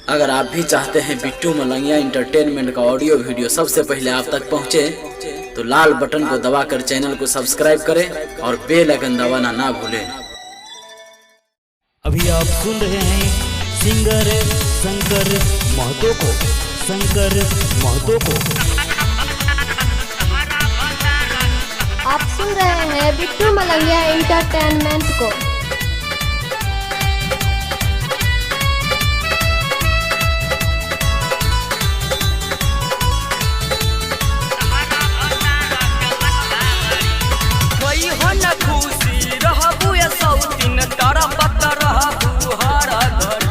अगर आप भी चाहते हैं बिट्टू मलंगिया इंटरटेनमेंट का ऑडियो वीडियो सबसे पहले आप तक पहुंचे, तो लाल बटन को दबाकर चैनल को सब्सक्राइब करें और बेल आइकन दबाना ना भूलें। अभी आप सुन रहे हैं सिंगर शंकर महतो को, शंकर महतो को। आप सुन रहे हैं बिट्टू मलंगिया इंटरटेनमेंट को। कोई हो न खुशी रहबू ये सौतीन तरपत रहबू हर घर।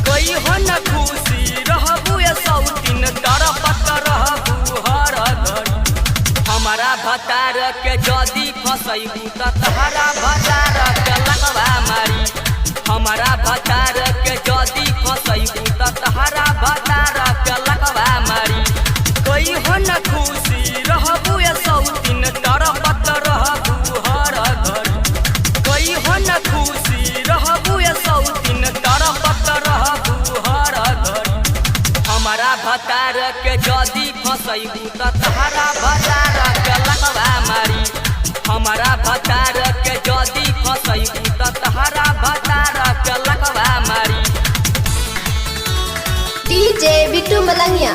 कोई हो न खुशी रहबू ये सौतीन तरपत रहबू हर घर। हमारा भतार के जदी फसैबू त तहरा भतार के लकवा मारी। हमारा भतार के जदी फसैबू त तहरा भतार के लकवा मारी। कोई हो न खुशी रहबू ये सौतीन तरपत रहबू हर घर। कोई हो न खुशी रहबू ये सौतीन तरपत रहबू हर घर। हमारा भतार के जदी फसैबू त तहरा भतार के लकवा मारी। हमारा भतार के जदी फसैबू त तहरा भतार के लकवा मारी। डीजे बिट्टू मलंगिया,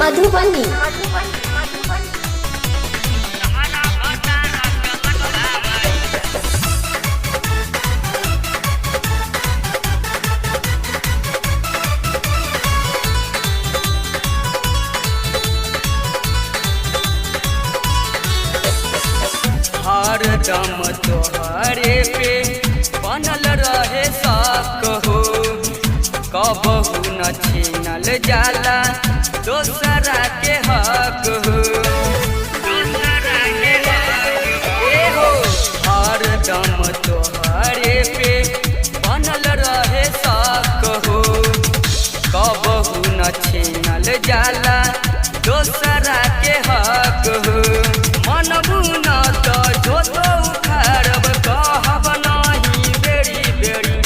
मधुबनी। हर दम तोहरे पे बनल रहे शक हो, कबहू न छीनल जाला दोसरा के हक हो। ए हो, हर दम तोहरे पे बनल रहे शक हो, कबहू न छीनल जाला दोसरा के हक हो। मनबू न त जोतो उखाड़ब कहब नाही बेरी बेरी।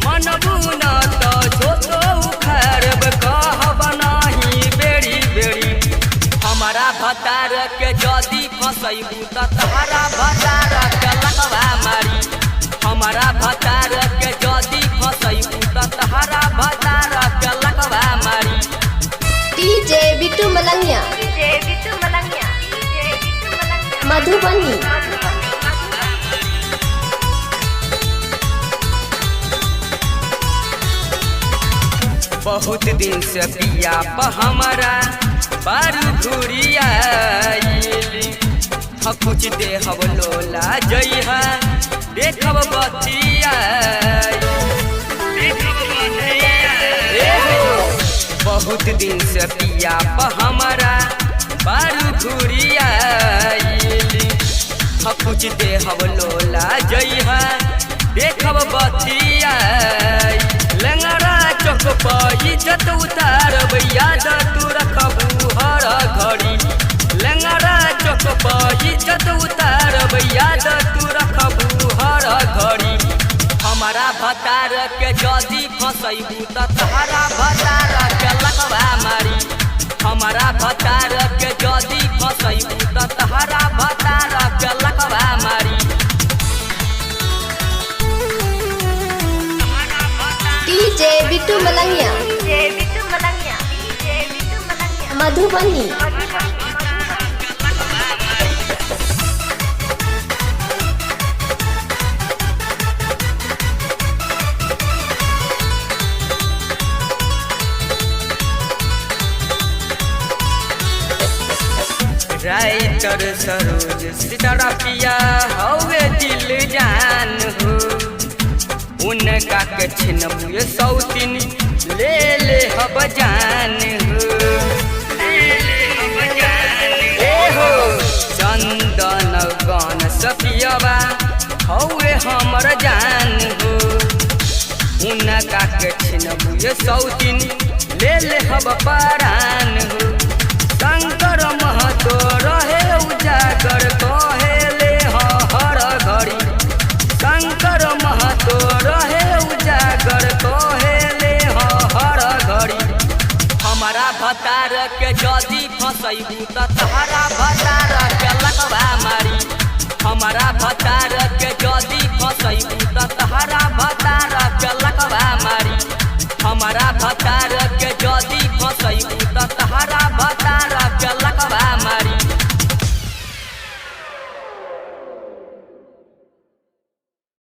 मनबू न त जोतो उखाड़ब कहब नाही बेरी बेरी। हमारा भतार के जदी फसैबू त तहरा भतार के लकवा मारी। हमारा भतार के जदी फसैबू त तहरा भतार के लकवा मारी। डीजे बिट्टू मलंगिया, मधुबनी। बहुत दिन से पिया प हमारा बारू घुरियाइली। कुछ देहब लोला जइहा देखब बतिया। बहुत दिन से पिया प हमारा बारू घुरियाइली। कुछ देहब लोला जइहा देखब बतिया। लेंगड़ा चौक पर इज्जत उतारब याद तू रखबू हर घड़ी। लेंगड़ा चौक पर इज्जत उतारब याद तू रखबू हर घड़ी। हमारा भतार के जदी फसैबू त तहरा भतार के लकवा मारी। हमारा भतार के जदी फसैबू त तहरा भतार के लकवा मारी। डीजे बिट्टू मलंगिया, मधुबनी। राइटर सरोज सितारा पिया हवे दिल जान हो, उनका के छिनबू सौतीन ले ले हब जान हो। ए हो, चंदन गन सपियवा हवे हमर जान हो, उनका के छिनबू सौतीन ले ले हब परान हो। शंकर महतो रहे उजागर कहेले हर घड़ी। शंकर महतो रहे उजागर के जदी फसैबू त तहरा भतार के लकवा मारी। हमारा भतार